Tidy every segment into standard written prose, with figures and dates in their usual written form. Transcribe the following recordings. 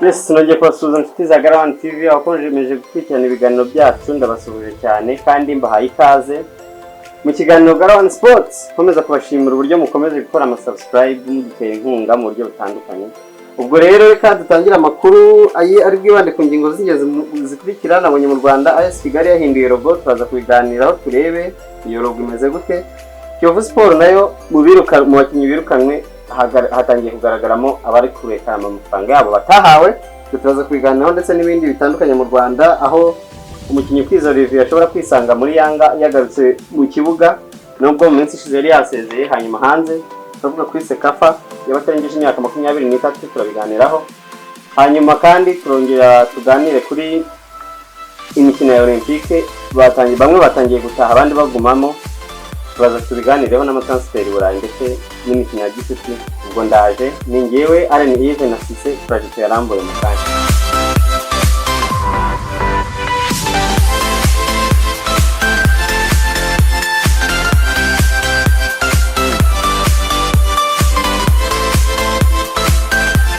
Yes, nongeye kubasuhuza inshuti za Garawan TV, abakomeje gukurikirana ibiganiro byacu, ndabasuhuje cyane kandi mbahaye ikaze mu kiganiro Garawan Sports. Nkomeza kubashimira uburyo mukomeje gukora ama subscribe, mudutera inkunga mu buryo butandukanye. Ubwo rero reka dutangire amakuru ayi ari bwibande ku ngingo z'ingenzi zikurikira. Nabonye mu Rwanda AS Kigali yahinduye logo, turaza kubiganiraho turebe iyo logo imeze gute. Kiyovu Sport nayo mu bakinnyi birukanwe hatangiye kugaragaramo abari kurekama amafaranga yabo batahawe. Ibyo turaza kubiganiraho ndetse n'ibindi bitandukanye mu Rwanda, aho umukinnyi Kwizera Olivier ashobora kwisanga muri Yanga yagarutse mu kibuga nubwo mu minsi ishize yari yasezeye. Hanyuma hanze turavuga kuri CECAFA y'abatarengeje imyaka 23, turabiganiraho. Hanyuma kandi turongera tuganire kuri imikino ya Olympique, batangiye, bamwe batangiye gutaha abandi bagumamo, turaza tubiganireho n'ama transfer i Burayi ndetse n'imikino ya gicuti. Ubwo ndaje, ni ngewe Allen Yves na Cisse, turaje tuyarambuye mu kanya.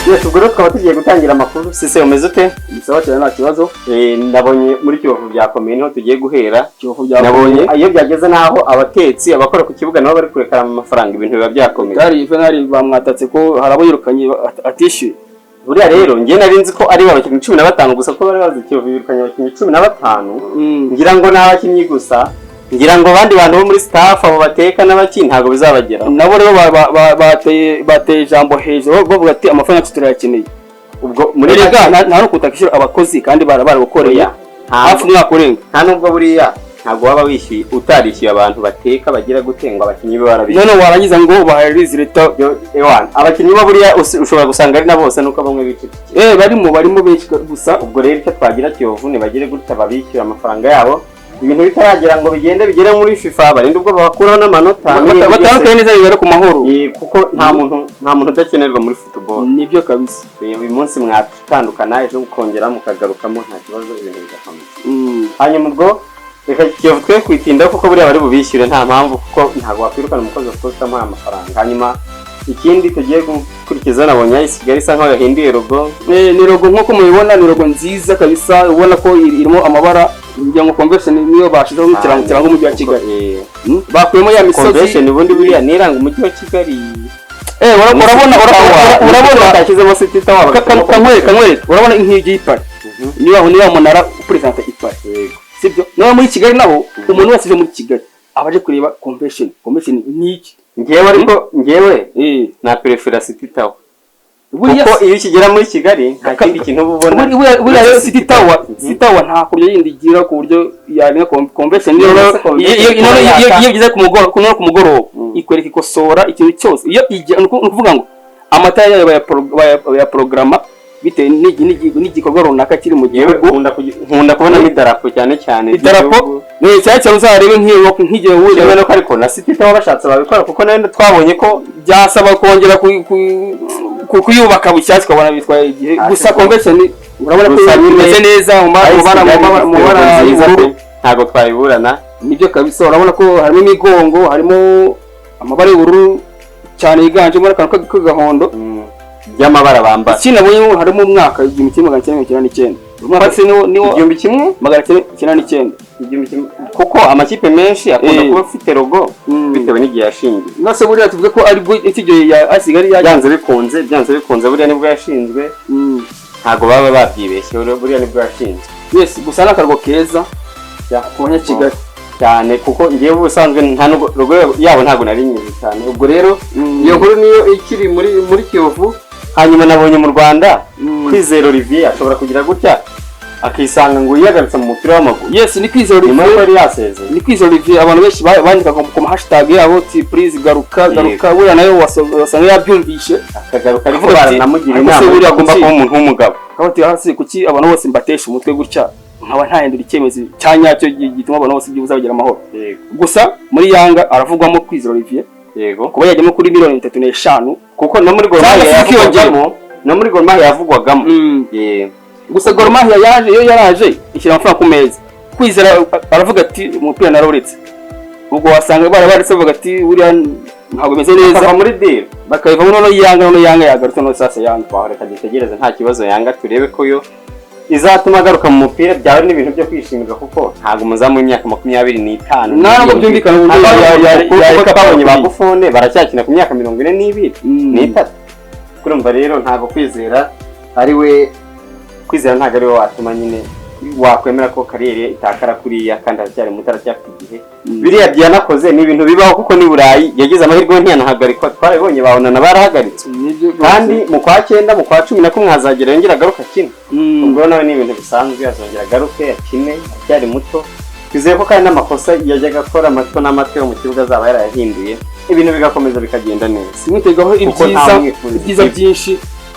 Yes, ubwo rero tukaba tugiye gutangira amakuru. Cisse, umeze ute? Bisaba cyane, nta kibazo. Nabonye muri Kiyovu byakomeye, niho tugiye guhera. Kiyovu. Nabonye iyo byageze n'aho abatetsi, abakora ku kibuga nabo bari kurekana amafaranga, ibintu biba byakomeye. Gari Juvenal bamwatatse ko hari abo yirukanye atishyuye. Buriya rero njye nari nzi ko ari abakinnyi 15 gusa, ko bari bazi Kiyovu birukanye abakinnyi 15, ngira ngo ni abakinnyi gusa, ngira ngo abandi bantu bo muri staff, abo bateka n'abaki, ntabwo bizabageraho. Nabo rero bateye ijambo hejuru bavuga ati amafaranga yacu turayakeneye. Ubwo muri Erega nta no kutakishyura abakozi kandi baragukoreye Oya, hafi umwaka urenga. Nta nubwo buriya ntabwo waba wishyuye utarishyuye abantu bateka bagira gute ngo abakinnyi be barabishyuye. None warangiza ngo bahaye leta. Ewana, abakinnyi bo buriya ushobora gusanga ari na bose, nuko bamwe bicecekeye. Barimo benshi gusa. Ubwo rero icyo twagira Kiyovu, nibagire gutya babishyura amafaranga yabo, ibintu bitaragera ngo bigende bigere muri FIFA, barinde ubwo babakuraho n'amanota. Batandukanye neza, bibere ku mahoro. Kuko nta muntu udakenerwa muri football. Nibyo kabisa. Uyu munsi mwatandukana, ejo mukongera mukagarukamo, nta kibazo, ibintu bigakomeza. Hanyuma ubwo reka Kiyovu twe kwitindaho, kuko buriya bari bubishyure, nta mpamvu, kuko ntabwo wakwirukana umukozi wa utamuhaye amafaranga. Hanyuma ikindi tugiye gukurikiza, nabonye AS Kigali isa nkaho yahinduye logo. Ni logo nk'uko mubibona, ni logo nziza kabisa, ubona ko irimo amabara, ngira ngo convention niyo bashizeho nk'ikirango kiranga umujyi wa Kigali. Bakuyemo ya misozi. Convention ubundi buriya niranga umujyi wa Kigali. Urabona batashyizemo City Tower. Kankwereke, urabona inkigi y'ipari, niba munara upresenta ipari, sibyo? Naho muri Kigali naho umuntu wese uje muri Kigali aba aje kureba convention. Convention ni iki? Ngewe ariko ngewe na prefera City Tower, kuko iyo ukigera muri Kigali nta kindi kintu uba ubona. Buriya rero City Tower, City Tower nta kurya yindi igira ku buryo yarenga convention. Niyo iyo ugeze ku mugoroba, ku mugoroba ikwereka, ikosora ikintu cyose. Iyo ijya ni ukuvuga ngo amatara yayo bayaporogaramu bitewe n'igikorwa runaka kiri mu gihugu. Nkunda kubonamo idarapo cyane cyane. Idarapo ni cyane cyane, uzarebe nk'iyo nk'igihe wuriye nuko, ariko na City Tower bashatse babikora, kuko nayo twabonye ko byasaba kongera kuyubaka bushyashya, ukabona bitwaye igihe. Gusa convention urabona ko imeze neza mu mabara y'ubururu. Ntabwo twayiburana. Nibyo kabisa, urabona ko harimo imigongo, harimo amabara y'ubururu cyane yiganjemo n'akantu k'agahondo. By'amabara bambara. Ikindi nabonye harimo umwaka 1999. Umwaka se niwo 1999, kuko amakipe menshi akunda kuba afite logo bitewe n'igihe yashingiye. Nase buriya tuvuge ko aribwo iki gihe ya Kigali yaje? Byanze bikunze buriya nibwo yashinzwe, ntabwo baba babyibeshye, buriya nibwo yashinzwe. Yes, gusa ni akarwo keza ku banyakigali. Cyane, kuko ngewe ubusanzwe nta logo yabo ntabwo nari nyizi cyane. Ubwo rero iyo nkuru niyo ikiri muri Kiyovu. Hanyuma nabonye mu Rwanda Kwizera Olivier ashobora kugira gutya akisanga ngo yiyagarutse mu mupira w'amaguru. Yes, ni Kwizera Olivier. Nyuma y'uko yari yasezeye. Ni Kwizera Olivier, abantu benshi bandika ku ma hashtag yabo ati please garuka, garuka. Buriya nayo wasanga yabyumvishe akagaruka, ariko baranamugira inama buriya agomba kuba umuntu w'umugabo. Akavuga ati hasi kuki abantu bose mbatesha umutwe gutya, nkaba ntahindura icyemezo cya nyacyo gituma abantu bose byibuze bagira amahoro. Gusa muri Yanga aravugwamo Kwizera Olivier. Kuba yajyamo kuri miliyoni 35. Kuko no muri Gor Mahia yavugwagamo, no muri Gor Mahia yavugwagamo. Gusa Gor Mahia yaje, iyo yaraje ishyira amafaranga ku meza, Kwizera aravuga ati umupira narawuretse. Ubwo wasanga barabaretse bavuga ati buriya Ntabwo bimeze neza. Bakava muri deal. Bakayivamo. Noneho Yanga, noneho Yanga yagarutse, noneho sasa Yanga. Waho reka dutegereze, nta kibazo. Yanga turebe ko yo izatuma agaruka mu mupira, byaba ari n'ibintu byo kwishimirwa, kuko ntabwo umuzamu w'imyaka 25 Ntabwo byumvikana uburyo kuko yareka twabonye ba kuriya. Buffon baracyakina ku myaka 42 n'itatu. Kurumva rero ntabwo Kwizera ari we, Kwizera ntabwo ari we watuma nyine wakwemera ko carrière ye itakara kuriya, kandi aracyari muto, aracyafite igihe. Biriya byanakoze ni ibintu bibaho, kuko ni Burayi yagize amahirwe ntiyanahagarikwa. Twarabibonye, babonana barahagaritswe. Nibyo rwose. Kandi mu kwa cyenda, mu kwa 11 hazagera yongera agaruka akina. Ubwo nawe ni ibintu bisanzwe, azongera agaruke akine, aracyari muto. Twizeye ko kandi n'amakosa yajyaga akora mato n'amato yo mu kibuga azaba yarayahinduye, ibintu bigakomeza bikagenda neza. Simwitegaho Kuko ibyiza nta mwifuriza ibyiza ikibi. byinshi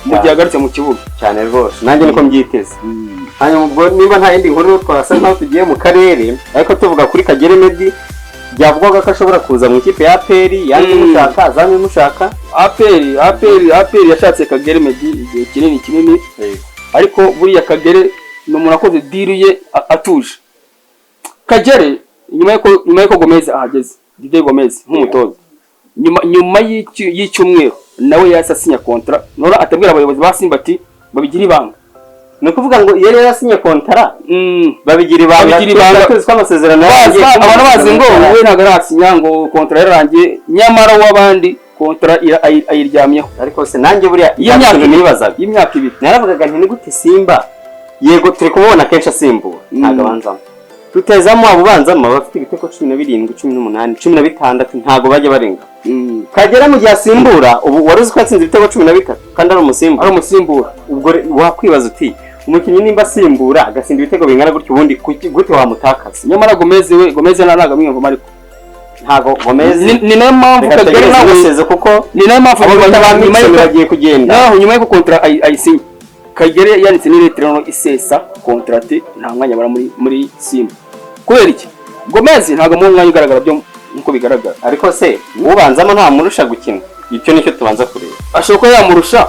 mu gihe agarutse mu kibuga. Cyane rwose, nanjye niko mbyiteze. Hanyuma ubwo niba nta yindi nkuru, twasa nkaho tugiye mu karere, ariko tuvuga kuri Kagere Meddie, byavugwaga ko ashobora kuza mu ikipe ya APR yanze imushaka, Azam imushaka. APR yashatse Kagere Meddie igihe kinini kinini, ariko buriya Kagere ni umuntu wakoze deal ye atuje. Kagere nyuma y'uko Gomez ahageze, Didier Gomez nk'umutoza, nyuma y'icyumweru nawe yahise asinya contrat, nora atabwira abayobozi ba Simba ati babigira ibanga. Ni ukuvuga ngo iyo rero yasinye kontara babigira ibanga. Babigira ibanga. Tuzi ko amasezerano Bazi, yarangiye. abantu bazi ngo we ntabwo arasinya, ngo contrat yararangiye, nyamara w'abandi contrat ayiryamyeho. Ariko se nanjye buriya Iyo myaka ikintu ibiri. nibazaga, y'imyaka 2. naravugaga nti ni gute Simba, yego turi kumubona kenshi asimbura, ntabwo abanzamo, rutazamu waba ubanzamo aba afite ibitego 17, 18, 16, ntabwo bajya barenga. Kagera mu gihe asimbura, ubu wari uzi ko yatsinze ibitego 13 kandi ari umusimbura? Ari umusimbura. Ubwo wakwibaza uti umukinnyi nimba asimbura agatsinda ibitego bingana gutyo, ubundi gute wamutakaza? Nyamara Gomez we, Gomez ntabwo amwiyumvamo, ariko Ntabwo Gomez ni nayo mpamvu reka Kagere tutegereze nawe umusezo, kuko ni nayo mpamvu abo bita ba nyuma Mixon y'uko bagiye kugenda. Naho nyuma y'uko contrat ayisinye, Kagere yanditse n'i lettre noneho isesa contrat, nta mwanya abara muri Simba. Kubera iki? Gomez ntabwo amuha umwanya ugaragara byo nkuko bigaragara. Ariko se ubanzamo ntamurusha gukina? Icyo nicyo tubanza kureba. Ashobora kuba yamurusha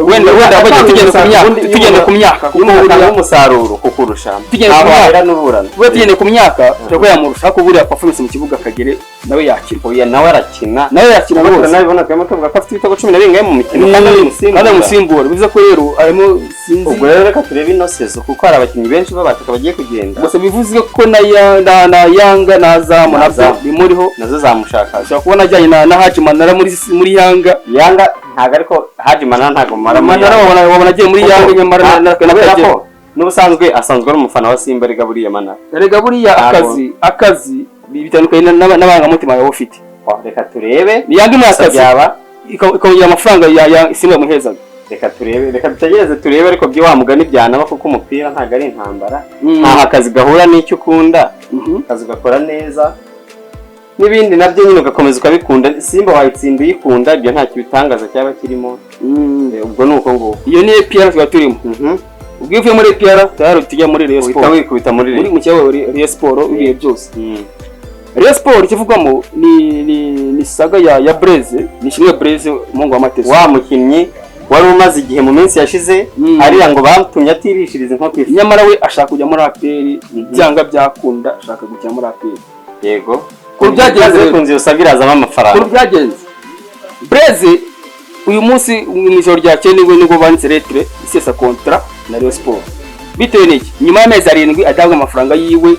wenda atanga tugenda ku myaka ubundi iyo tugenda ku myaka iyo kuko umuntu buriya atanga umusaruro kukurusha, Tugenda ku ntabwo myaka. wahera n'uburana. Kuba tugenda ku myaka, ashobora kuba yamurusha, ariko buriya performance mu kibuga Kagere nawe yakina. Oya, nawe arakina. Nawe yakina Kuko rwose. turanabibona, turimo tuvuga ko afite ibitego cumi na bingahe mu mikino kandi ari umusimbura. Kandi ari umusimbura, bivuze ko rero arimo, sinzi. Ubwo rero reka turebe ino saison, kuko hari abakinnyi benshi b'abataka bagiye kugenda. Gusa bivuze ko na Yanga na Azam Na nabyo Azam. bimuriho. Nazo zamushaka. Ashobora kubona ajyanye na Haji Manara muri Yanga. Yanga ntabwo, ariko Haji Manara ntabwo mara muri Manara Yanga. wabona agiye muri Yanga, nyamara na Kubera Kagere. ko n'ubusanzwe asanzwe ari umufana wa Simba. Erega buriya Manara Erega buriya akazi bitandukanye n'abangamutima yawe ufite. Oh, reka turebe. Ni Yanga imuha Gusa akazi byaba ikongera amafaranga ya Simba yamuhezaga. Reka turebe, reka dutegereze turebe, ariko byo wa mugani byanaba, kuko umupira ntabwo ari intambara. Ntaho akazi gahura n'icyo ukunda. Akazi ugakora neza, n'ibindi nabyo nyine ugakomeza ukabikunda. Simba wayitsinda uyikunda, ibyo ntacyo bitangaza cyaba kirimo. Ubwo ni uko nguko. Iyo ni APR tuba turimo. Ubwo iyo uvuye muri APR tayari tujya muri Rayon Uhita Sport. wikubita muri Muri Rayon. mu kibazo Rayon Sport ibihe byose. Rayon Sport ikivugwamo ni saga ya Blaise, ni Ishimwe Blaise, umuhungu wa Mateso. Wa mukinnyi wari umaze igihe mu minsi yashize arira ngo bamutumye atirishiriza inkoko ifu. Nyamara we ashaka kujya muri APR, byanga byakunda ashaka kujya muri APR. Ukuntu byagenze Byanze rero. bikunze iyo saga irazamo amafaranga. Ukuntu byagenze, Blaise uyu munsi mu ijoro ryakeye nibwo banditse lettre isesa contrat na Rayon Sport. Bitewe n'iki? Nyuma y'amezi 7 adahabwa amafaranga yiwe,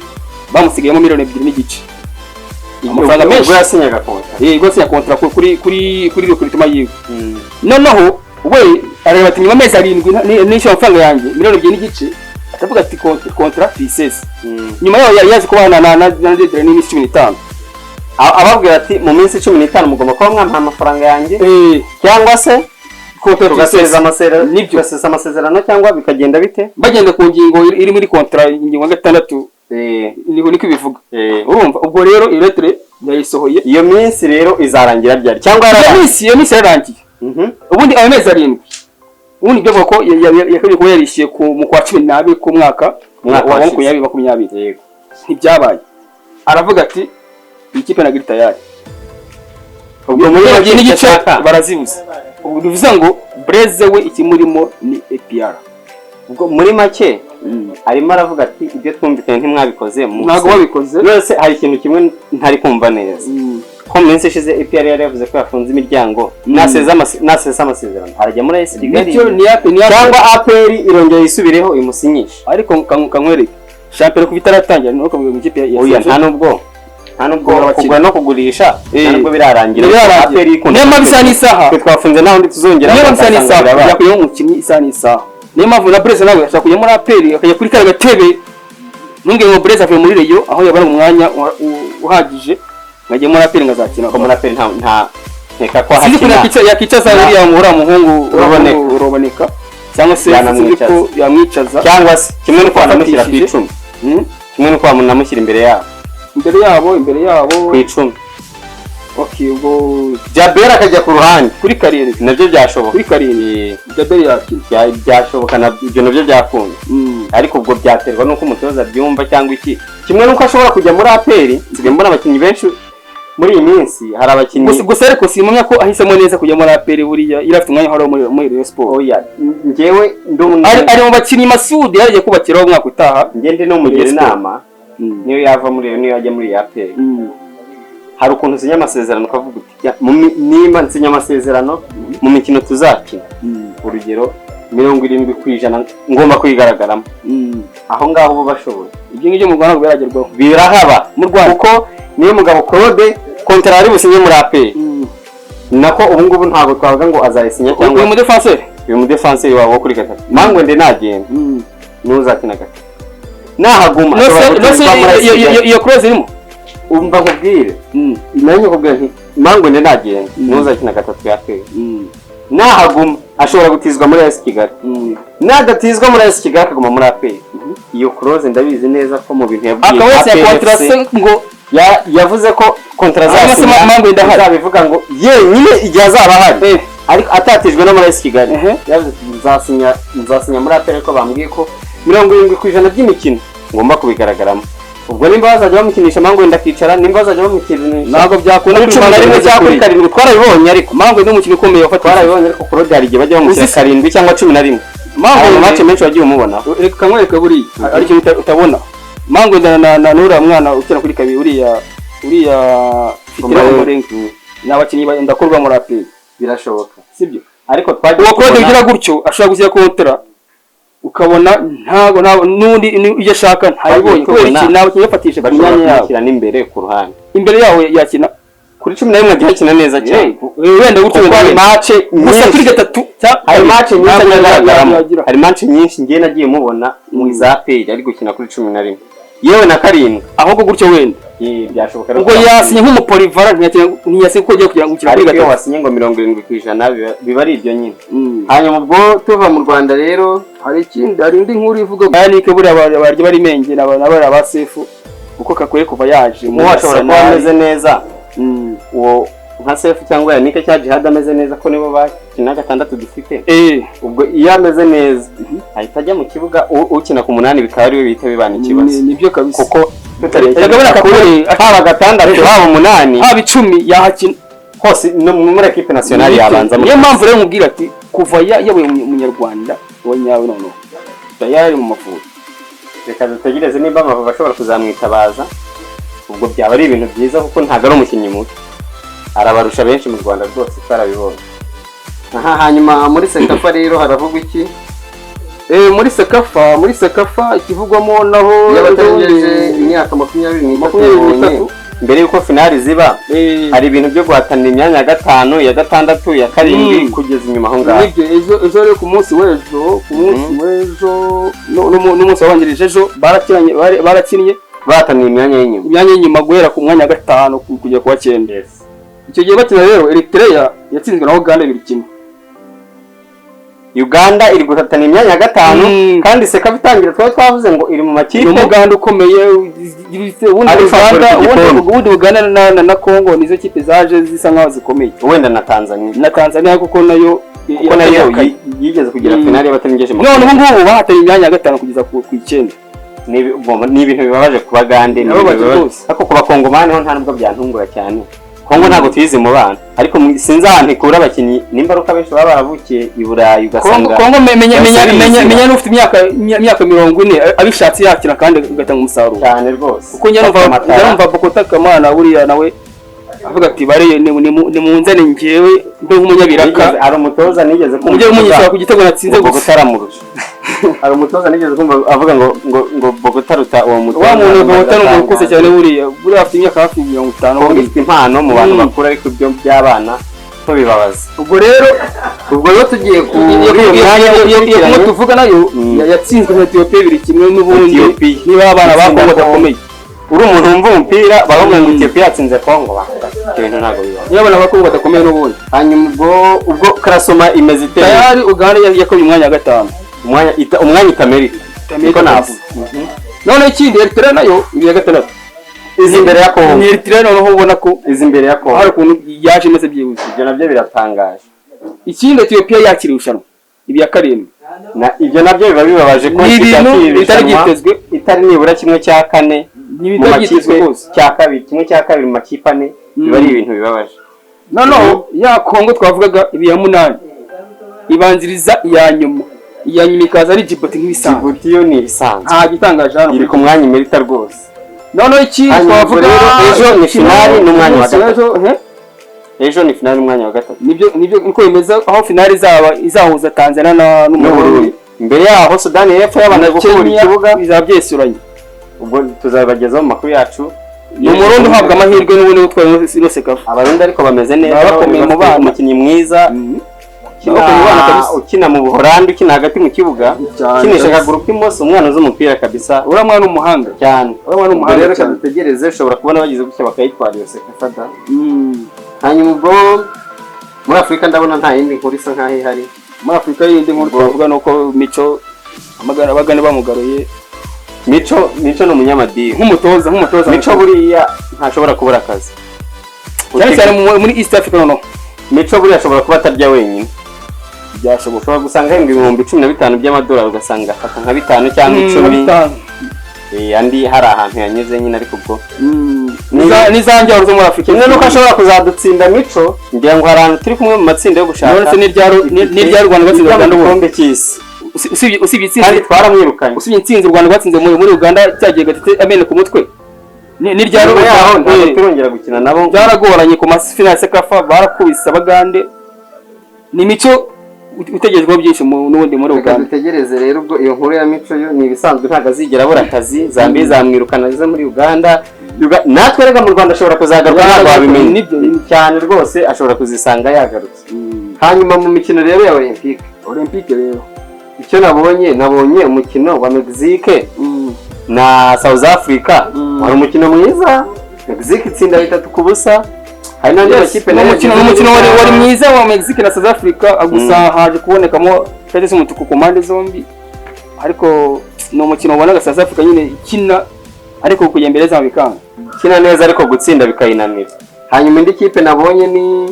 bamusigayemo miliyoni 2.5, amafaranga Ubwo menshi. yasinyaga contrat. Yego, yasinya contrat kuri recruitment yiwe. Noneho we arareba ati nyuma y'amezi 7 nishyura amafaranga yanjye miliyoni 2.5, atavuga ati contrat tuyisese. Nyuma yaho yari yazi kubana na deadline n'iminsi 15. Ababwira ati mu minsi 15 mugomba kuba mwampaye amafaranga yanjye, cyangwa se contrat tugasesa tuyisese. amasezerano. Nibyo. Tugasesa amasezerano cyangwa bikagenda bite? Bagenda ku ngingo iri muri contrat, ingingo ya gatandatu, niko ibivuga. Urumva ubwo rero iyo lettre yayisohoye. Iyo minsi rero izarangira ryari, cyangwa Iyo yararangiye? minsi yararangiye. Ubundi ayo mezi 7, ubundi ibyo avuga ko yakabaye kuba yarishyuye mu kwa 12 k'umwaka Umwaka wa washize. 2020. Ntibyabaye, aravuga ati iyi kipe ntabwo iri tayari. Ubwo muri Miliyoni make 2.5 ashaka barazibuze. Ubwo bivuze ngo Blaise we ikimurimo ni APR. Ubwo muri make arimo aravuga ati ibyo twumvikanye ntimwabikoze Ntabwo babikoze. Yose hari ikintu kimwe ntari kumva neza. Ko mu minsi ishize APR yari yavuze ko yafunze imiryango, naseza amasezerano arajya muri AS Kigali Nicyo ni APR, ni APR. cyangwa APR irongera yisubireho imusinyishe. Ariko kankwereke, shampiyona kuva itaratangira nuko kavuga ngo ikipe ya Oya, nta nubwo Kugura abakinnyi. kugura no kugurisha nta nubwo birarangira. Ntibirarangira. APR ikunda Niyo mpamvu isaha n'isaha. Twe twafunze, nta wundi tuzongera. Niyo mpamvu isaha ugasanga n'isaha birabaye. yakuyemo umukinnyi isaha n'isaha. Niyo mpamvu na Blaise nawe ashaka kujya muri APR, akajya kuri kariya gatebe. Ntungire ngo Blaise avuye muri Rayon aho yabona umwanya uhagije, nkajya muri APR nkazakina. Ko muri APR nta nkeka ko Sinzi ukuntu hakina yakicaza uriya muhungu. Ruboneka. Ruboneka cyangwa se sinzi Yanamwicaza. ko yamwicaza. Cyangwa se kimwe nuko wanamushyira ku Afatishije. 10, kimwe nuko wanamushyira imbere yabo. Imbere yabo. Ku 10. Okay, ubwo Jabel akajya ku ruhande. Kuri 7. Nabyo byashoboka. Kuri 7 Jabel yakina. Byashoboka, ibyo nabyo byakunda, ariko ubwo byaterwa n'uko umutoza abyumva cyangwa iki. Kimwe n'uko ashobora kujya muri APR. Nsigaye mbona abakinnyi benshi muri iyi minsi, hari abakinnyi Gusa ariko simpamya ko ahisemo neza kujya muri APR. Buriya yari afite umwanya uhoraho muri Rayon Sport. Oya, njyewe ndi Ari mu bakinnyi Masudi yaragiye kubakiraho umwaka utaha. Njye ndi n'umugira Rayon Sport. inama, niyo yava muri iyo, niyo yajya muri APR, hari ukuntu usinya amasezerano ukavuga uti: "Ya, nimba nsinya amasezerano mu mikino tuzakina, urugero 70% ngomba kuyigaragaramo." Aho ngaho uba bashoboye. Ibyo ngibyo mu Rwanda ntabwo biragerwaho. Birahaba. Mu Rwanda. Kuko niyo mugabo Claude contrat ari businye muri APR, nako ubu ngubu ntabwo twavuga ngo azayisinya cyangwa Uyu mudefanseri. Uyu mudefanseri wawe wo kuri 3, Mangwende nagenda n'uzakina 3 nahaguma ashobora Nose gutizwa muri AS. Iyo clause irimo. Umva nkubwire, nanjye nkubwire nti Mangwende nagenda n'uzakina 3 ya APR, nahaguma ashobora gutizwa muri AS Kigali. Nadatizwa muri AS Kigali akaguma muri APR, iyo clause ndabizi neza ko mu bintu yabwiye Akaba wese APR ya FC, contrat ngo yavuze ko contrat Hanyuma se azasinya Mangwende ahari? izabivuga ngo yenyine igihe azaba ahari, ariko atatijwe no muri AS Kigali. Yavuze ati: Nzasinya muri APR ariko bambwiye ko 70% by'imikino ngomba kubigaragaramo." Ubwo nimba bazajya bamukinisha Mangwende akicara, nimba bazajya bamukinisha Ntabwo byakunda. kuri 11 cyangwa kuri 7, twarabibonye ariko. Mangwende ni umukinnyi ukomeye wafatishije. Twarabibonye ariko Claude hari igihe bajya bamushyira Uzi 7 cyangwa 11. Mangwende Hari match menshi wagiye umubonaho. Reka kankwereke, buriya ari ikintu utabona. Mangwende na n'uriya mwana ukina kuri 2, uriya Fitira Ombolenga, ni abakinnyi ndakorwa muri APR. Birashoboka. Sibyo? Ariko twagiye Uwo Claude tubona- ugira gutyo ashobora gushyira contrat, ukabona ntabwo n'undi ibyo ashaka ntayibonye. Kubera iki? Ni abakinnyi bafatishije ku Bashobora myanya yabo. kumushyira n'imbere ku ruhande. Imbere yaho yakina. Kuri 11 agiye akina neza cyane. Wenda gutyo, Kuko wenda hari wenda. match Gusa kuri nyinshi 3 hari match nyinshi ntabwo agaragaramo. yagira. Hari match nyinshi ngiye nagiye mubona mu za APR ari gukina kuri 11, yewe na 7. Ahubwo gutyo wenda. Byashoboka Ubwo yasinye nk'umu polyvalent, ntiyasinye kuko agiye kugira ngo gukina kuri Ariko iyo 3. wasinye ngo 70% biba ari ibyo nyine. Hanyuma ubwo tuva mu Rwanda rero, Hari ikindi, hari indi nkuru ivuga Yannick. Buriya barya bari menge na ba Sefu, kuko Kakure kuva yaje uwo ashobora kuba Arsenal. ameze neza, uwo nka Sefu cyangwa Yannick cyangwa Jihad ameze neza, ko nibo bakina 6 dufite. Ubwo iyo ameze neza ahita ajya mu kibuga, ukina ku 8 bikaba ariwe bihita bibana ikibazo. Nibyo kabisa. Kuko tutarebye Erega buriya Kakure haba 6 haba 8 haba 10 yahakina. Hose no muri équipe nationale yabanza. Niyo mpamvu rero nkubwira ati kuva yabaye umunyarwanda wa nyawe, noneho yari mu Mavubi. Reka dutegereze nimba Amavubi ashobora kuzamwitabaza. Ubwo byaba ari ibintu byiza kuko ntabwo ari umukinnyi mubi, arabarusha benshi mu Rwanda rwose, twarabibonye. Aha hanyuma muri CECAFA rero haravugwa iki? Muri CECAFA ikivugwamo naho Y'abatarengeje imyaka 23. 23. Mbere y'uko finali ziba, hari ibintu byo guhatanira imyanya ya 5, ya 6, ya 7 kugeza inyuma aho ngaho. Nibyo, ejo rero ku munsi w'ejo, ku munsi w'ejo n'umunsi wabanjirije ejo barakinanye, barakinnye. Bahataniye imyanya y'inyuma. Imyanya y'inyuma guhera ku mwanya wa 5 kugera ku wa 9. Icyo gihe bakina rero, Eritrea yatsinzwe na Uganda 2-1. Uganda iri guhatana imyanya ya 5, kandi CECAFA itangira twari twavuze ngo iri mu makipe Ni umuganda ukomeye ubundi Ari Uganda favori ku gikombe. Ubundi Uganda na Congo nizo kipe zaje zisa nkaho zikomeye. Wenda na Tanzania. Na Tanzania, kuko nayo Kuko nayo irategekanye. yigeze kugera finali y'abatarengeje None ubu ngubu bahatanye imyanya ya 5 kugeza ku 9. Ni ibintu bibabaje ku Bagande, ni ibintu Birababaje bibabaje. rwose. Ariko ku Bakongomani ho nta nubwo byantungura cyane. Kongo ntabwo tuyizi mu bana, ariko sinzi ahantu ikura abakinnyi, nimba ari uko abenshi baba baravukiye i Burayi Kongo ugasanga Kongo menya bahise menya menya bizira. Menya n'ufite imyaka 40 abishatse yakina kandi agatanga umusaruro. Cyane rwose. Kuko njya numva Amatara. njya numva Bokota Kamana buriya nawe Avuga ati: "Bare nimunzane njyewe mbe nk'umunyabiraka." Hari umutoza nigeze kumva Mujye munyishyura ku gitego natsinze ngo gusa. Bogota aramurusha. Hari umutoza nigeze kumva avuga ngo Bogota aruta uwo mutoza. Wa muntu Bogota ni umuntu ukuze cyane buriya, buriya afite imyaka hafi 50. Kongo Buriya. ifite impano mu bantu bakuru, ariko ibyo by'abana ntubibabaze. Ubwo rero Ubwo rero tugiye ku iyo uyu mwanya iyo ukurikiranye. kumwe tuvuga nayo yatsinzwe na Ethiopia 2-1 n'ubundi. Ethiopia. Niba abana ba Itsinda Kongo Congo. badakomeye. Uri umuntu wumva umupira, baravuga ngo Ethiopia yatsinze Kongo, bavuga ibyo bintu ntabwo bibaho. Niba abana ba Kongo badakomeye n'ubundi. Hanyuma ubwo classement imeze ite? Tayari Uganda yakoze umwanya wa gatanu. Umwanya itamerika niko navuga. None ikindi, Eritrea nayo ibi ya gatandatu. Izi imbere ya Kongo. Ni Eritrea noneho ubona ko Izi imbere ya Kongo. hari ukuntu yaje imeze byihuse. Ibyo nabyo biratangaje. Ikindi, Ethiopia yakira irushanwa ibi ya karindwi. Na ibyo nabyo biba bibabaje ko Ni ikipe ibintu yakiriye bitari irushanwa byitezwe. itari nibura kimwe cya kane Ni mu ibitari byitezwe makipe rwose. cya kabiri, kimwe cya kabiri mu makipe ane, biba ari ibintu bibabaje. Noneho ya Kongo twavugaga ibi ya munani, ibanziriza iya nyuma, iya nyuma ikaza ari Djibouti nk'ibisanzwe. Djibouti yo ni ibisanzwe. Nta gitangaje hano. Iri ku mwanya imerita rwose. Noneho ikindi Hanyuma ubwo twavuga, rero ejo ni finali n'umwanya wa umunsi gatatu. w'ejo, Ejo ni finali n'umwanya wa gatatu. Nibyo, niko bimeze, aho finali izaba izahuza Tanzania n'Uburundi. n'Uburundi. Imbere yaho Sudani y'Epfo yabanje gukura Kenya ikibuga. Bizaba byesuranye. Ubwo tuzabagezaho mu makuru yacu. Ni Umurundi uhabwa amahirwe n'ubundi utwaye ino CECAFA. Abarundi ariko bameze neza. Baba bakomeye mu bafite bana. Umukinnyi mwiza Bakomeye mu bana kabisa. ukina mu Buholandi, ukina hagati mu kibuga, Cyane ukinisha kabisa. akaguru k'imoso, umwana uzi umupira kabisa. Uriya mwana ni umuhanga. Cyane. Uriya mwana ni Ubwo umuhanga rero reka cyane. dutegereze, ushobora kubona bagize gutya bakayitwara iyo CECAFA da. Hanyuma ubwo muri Afurika ndabona nta yindi nkuru isa nkaho ihari. Muri Afurika yindi nkuru twavuga ni uko Micho amagana bagane bamugaruye. Micho ni umunyamadini. Nk'umutoza. Micho buriya ntashobora kubura akazi. Cyane cyane muri East Africa noneho. Micho buriya ashobora kuba atarya wenyine. Byashoboka. Ushobora gusanga ahembwa 15,000 by'amadolari, ugasanga afata nka bitanu cyangwa 10. Bitanu. Andi hari ahantu yanyuze nyine, ariko ubwo N'izanjyaro zo muri Afurika. Kimwe nuko ashobora kuzadutsinda Micho, ngira ngo hari ahantu turi kumwe mu matsinda yo gushaka None se ni ryari u Rwanda rwatsinze ijya mu Uganda ubundi? gikombe cy'isi. Usibye Kandi intsinzi twaramwirukanye. Usibye intsinzi u Rwanda rwatsinze muri Uganda cyagiye Gatete amene ku mutwe, ni ryari? Nyuma yaho ntabwo turongera gukina nabo. Byaragoranye ku mafinali ya CECAFA, barakubise Abagande. Ni Micho utegerejweho byinshi n'ubundi muri Reka Uganda. dutegereze rero. Ubwo iyo nkuru ya Micho yo ni ibisanzwe, ntabwo azigera abura akazi. Zambia izamwirukana aze muri Uganda. Natwe rega mu Rwanda ashobora kuzagaruka, ntabwo wabimenya. Nibyo. Cyane rwose, ashobora kuzisanga yagarutse. Hanyuma mu mikino rero ya Olympique. Olympique rero. Icyo nabonye umukino wa Mexique na South Africa. Wari umukino mwiza, Mexique itsinda 3-0. Hari n'andi makipe Ni nayo umukino yagize ni umukino wari mwiza wa Mexique na South Africa, gusa haje kubonekamo ikarita z'umutuku ku mpande zombi, ariko ni umukino wabonaga South Africa nyine ikina, ariko kujya imbere zabo bikanga. Ikina neza ariko gutsinda bikayinanira. Hanyuma indi kipe nabonye ni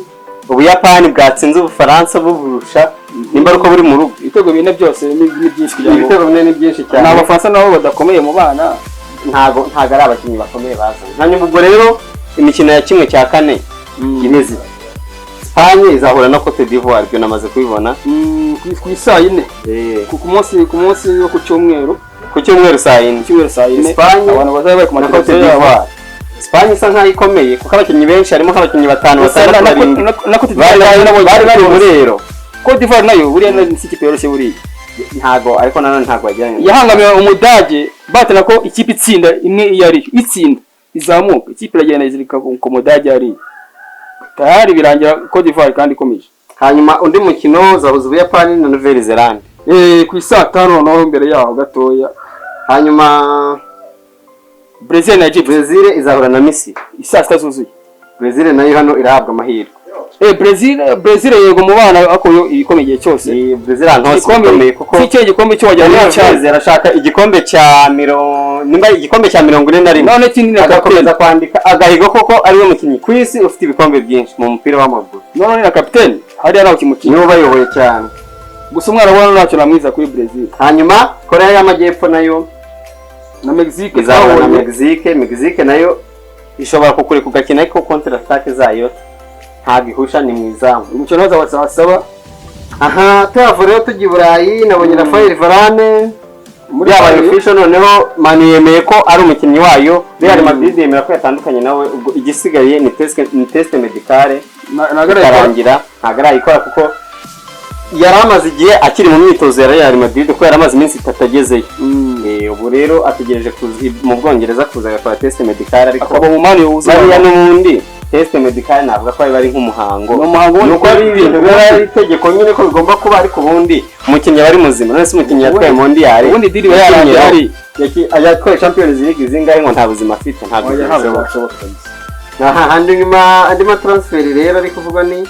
Ubuyapani bwatsinze Ubufaransa buburusha, nimba ari uko buri mu rugo. Ibitego bine byose ni byinshi kugira ngo Ibitego bine ni byinshi ni cyane. Abafaransa nabo badakomeye mu bana. Ntago ari abakinnyi bakomeye bazanye. Hanyuma ubwo rero imikino ya kimwe cya kane imeze ite? Espagne izahura na Cote d'Ivoire, ibyo namaze kubibona. Ku isaa yine ku munsi wo ku cyumweru. Ku cyumweru saa yine. Ku cyumweru saa yine. Espagne Abantu bazaba bari ku na Cote mateleviziyo yabo. d'Ivoire. Espagne isa nkaho ikomeye kuko abakinnyi benshi, harimo nk'abakinnyi batanu, Gusa batandatu, barindwi na Cote bari d'Ivoire bari nabonye bari bari muri Euro. Cote d'Ivoire nayo buriya si ikipe yoroshye buriya. Ntago, ariko nanone ntago wajyanye. Yahangamiye Umudage, batana ko ikipe itsinda imwe iyo ari yo itsinda izamuka, ikipe iragenda izirika ku Mudage hariya, tayari birangira Cote d'Ivoire kandi ikomeje. Hanyuma undi mukino uzahuza Ubuyapani na Nouvelle Zelande. Ku isaa tanu noneho, imbere yaho gatoya. Hanyuma Brazil na Egypt. Brazil izahura na Misiri. Isaa sita zuzuye. Brazil nayo hano irahabwa amahirwe. Brazil yego mu bana, ariko yo ibikomeye igihe cyose. Ni Brazil ahantu hose Igikombe ikomeye kuko si icyo gikombe cyo wajyana Daniel cyane. Alves arashaka igikombe cya mirongo, nimba ari igikombe cya 41. None ikindi na Agakomeza kapiteni. kwandika agahigo koko ariwe mukinnyi ku isi ufite ibikombe byinshi mu mupira w'amaguru. None na kapiteni hariya nawe kimukinnyi. Niwe ubayoboye cyane. Gusa umwana ubona ntacyo namwiza kuri Brazil. Hanyuma Korea y'Amajyepfo nayo Na Mexique izahura na twabonye. Mexique. Mexique nayo ishobora kukureka ugakina, ariko contre attaque zayo ntabwo ihusha, ni mu izamu. Umukino waza saa saba. Aha tuhava rero tujya i Burayi, nabonye Rafael Varane. Muri Yabaye Man U. official noneho. Man U yemeye ko ari umukinnyi wayo, Real Madrid yemera ko yatandukanye nawe. Ubwo igisigaye ni test médicale. Ntabwo arayikora. Ikarangira. Ntabwo arayikora kuko yari amaze igihe akiri mu myitozo ya Real Madrid, kuko yari amaze iminsi 3 agezeyo. Ubu rero ategereje kuza mu Bwongereza, kuza agakora test médicale, ariko Akaba mu Man U wuzuye. Bariya n'ubundi test médicale navuga ko ari nk'umuhango. Ni umuhango. Ni uko ari ibintu biba ari itegeko nyine ko bigomba kuba, ariko ubundi umukinnyi aba ari muzima. None se umukinnyi yatwaye Mondial, Ubundi deal iba yarangiye hari. Yatwaye Champions League zingahe, ngo nta buzima afite? Ntabwo Oya, ntabwo bishoboka. bishoboka kabisa. Aha andi nyuma, andi ma transfer rero ari kuvugwa ni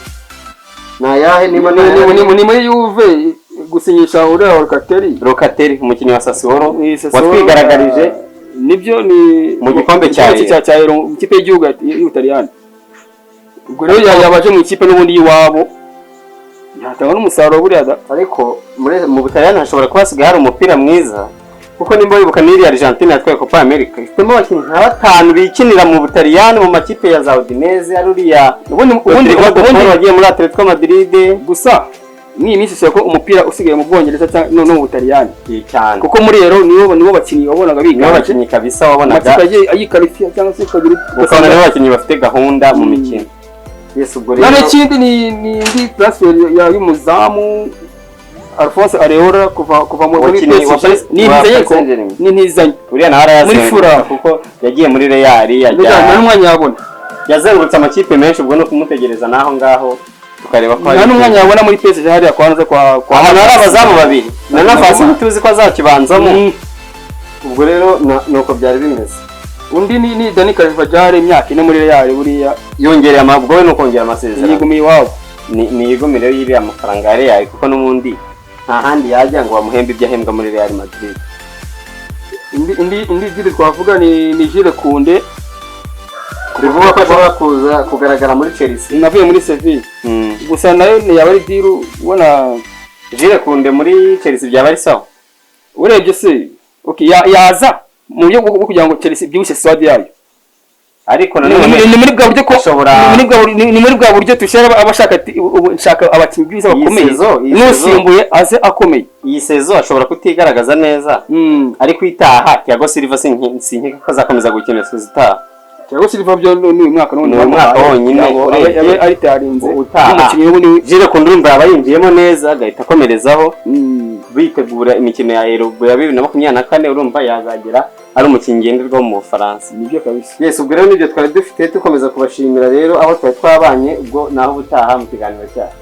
ayahe? Ni muri Juve, gusinyisha uriya Locatelli. Locatelli, umukinnyi wa Sassuolo Ni Sassuolo, watwigaragarije nibyo, ni mu gikombe cya Euro. Cya Euro, mu ikipe y'igihugu y'Ubutaliyani. Ubwo rero yabaje mu ikipe n'ubundi y'iwabo, yatanga n'umusaruro buriya da. Ariko mu Butaliyani hashobora kuba hasigaye hari umupira mwiza, kuko nimba wibuka n'iriya Argentine yatwaye Copa America ifitemo abakinnyi nka batanu bikinira mu Butaliyani mu makipe ya za Udinese, ari uriya Ubundi Rodrigo de ubundi Paul wagiye muri Atletico Madrid. Gusa n'iyi minsi isaba ko umupira usigaye mu Bwongereza cyangwa no mu Butaliyani, cyane, kuko muri Euro nibo bakinnyi wabonaga nibo biganje. bakinnyi kabisa wabonaga. Amakipe agiye ayikarifiya cyangwa se ukagira Ukabona nibo bakinnyi bafite gahunda mu mikino. Yes, ubwo rero None ikindi ni indi transfer y'umuzamu Alphonse Areola kuva muri Umukinnyi wa PSG. wa Ni Paris intizanyo ko Saint-Germain. ni intizanyo. Uriya nawe arayazenguruka Muri Fulham. kuko yagiye muri Real, Nta yajya n'umwanya yabona. Yazengurutse amakipe menshi. Ubwo ni ukumutegereza n'aho ngaho tukareba ko Nta n'umwanya yabona muri PSG hariya kwanza kwa ahantu hari abazamu babiri na Navas ntituzi ko azakibanzamo. Ubwo rero nuko byari bimeze. Undi ni Dani Carvajal, imyaka 4 muri Real buriya. Yongereye amabwo we, ni ukongera amasezerano. Yigumiye iwabo. Ni yigumire y'iriya mafaranga ya Real, kuko n'ubundi nta handi yajya ngo bamuhembe ibyo ahembwa muri Real Madrid. Indi deal twavuga ni Jules Koundé. Bivugwa ko ashobora kuza kugaragara muri Chelsea. Navuye muri Seville. Gusa nayo ntiyaba ari deal ubona. Jules Koundé muri Chelsea byaba ari sawa. Urebye se, okay, yaza mu buryo bwo kugira ngo Chelsea ibyibushye squad yayo. Ariko Ni nanone ni muri bwa buryo ko ni muri bwa buryo tushyira abashaka ati ubu nshaka abakinnyi bwiza Iyi bakomeye, n'usimbuye aze akomeye. Iyi saison ashobora kutigaragaza neza, ariko itaha Thiago Silva sinkeka ko azakomeza gukina saison itaha. Thiago Silva byo ni uyu mwaka n'ubundi. Ni uyu mwaka wonyine, urebye. Abe aritarinze Utaha. n'umukinnyi w'ubu Jules Koundé urumva yaba yinjiyemo neza, agahita akomerezaho bitegura imikino ya Euro ya 2024. Urumva yazagera ari umukinnyi ngenderwaho mu Bufaransa. Nibyo kabisa. Yes, ubwo rero nibyo twari dufite. Dukomeza kubashimira rero aho twari twabanye. Ubwo naho ubutaha mu kiganiro cyacu.